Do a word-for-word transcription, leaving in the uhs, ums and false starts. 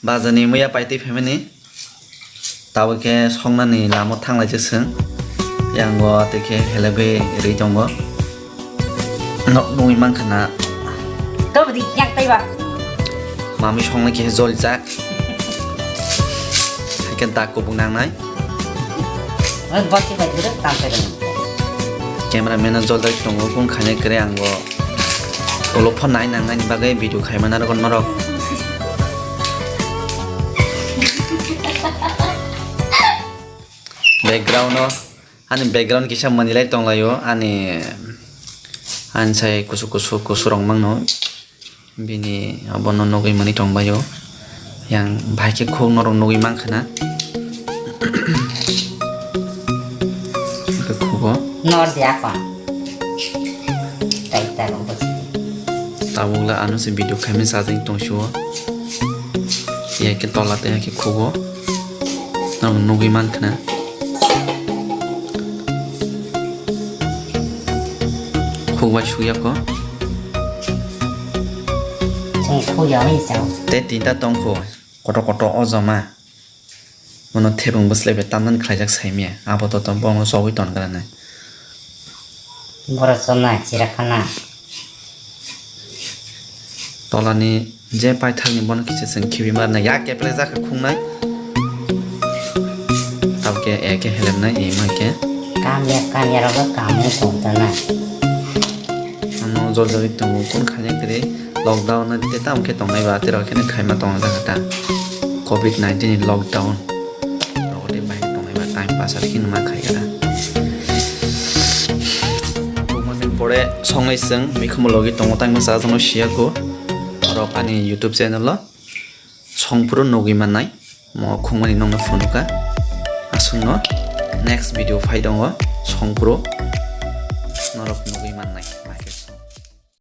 Bazani muya paitwi phaimani. Tabuk khe songnani lama thanglai se chwng. Yango tei khe helebwi ri tongo. Nok nugwi mankha na. Tobodi yak taiba. Mami songnai khe joljak. Haikhe dak kubuk nangnai. Bati bai dure tam se. Cameraman no joljak tongo, kun khainai kwrwi ang bo. Ulo phone nai nangnai ni bagwi video khaimani norok norok. Background o, ani background kisa manwi lai tonglaio, ani, ani sai kusu kusu kusu rok mangno, bini abono nugwi manwi tongbaio, yang bahai khe khuk norok nugwi mankha na. Khugo. Nor de apa. Tai tai bang bos. Tabuk la ano se video khaimani sajeng tongsio. Ya khe tola tei ya khe khugo. Norok nugwi mankha na. Khukbai suyako. Chwng khukya bai chao. Tei tinta tongkho. Kotor kotor o jama. Bono thebung bwslai bai tamnani khlaijak saimaya. Abo to tong bono chogwi tongkha nai. Borok chonai chirakhana. Tolani je paithakni bono kisa chwng khibi marnai, ya keplek jak khe khungnai. Tabukhe eke helemnai, e ma khe. Kamya, kamya rok kamo tongtana. Ano jol jagwi tongo, kun khaina kwrwi lockdown no tei tamo khe tongnai ba, tei rok khe khaima tongna jakha ta. Covid nineteen ni lockdown. Rogo tei bahai tongnai ba time pass ar khe numa khai kha. Bumani pore songnai chwng mikhumo logi tongo tangma chajakno siya ko. Rok ani YouTube channel o songphuru nugwi mannai. Mo khungmani nokno phunukha. Aswkno next video phai tongo songphuru norok nugwi mannai.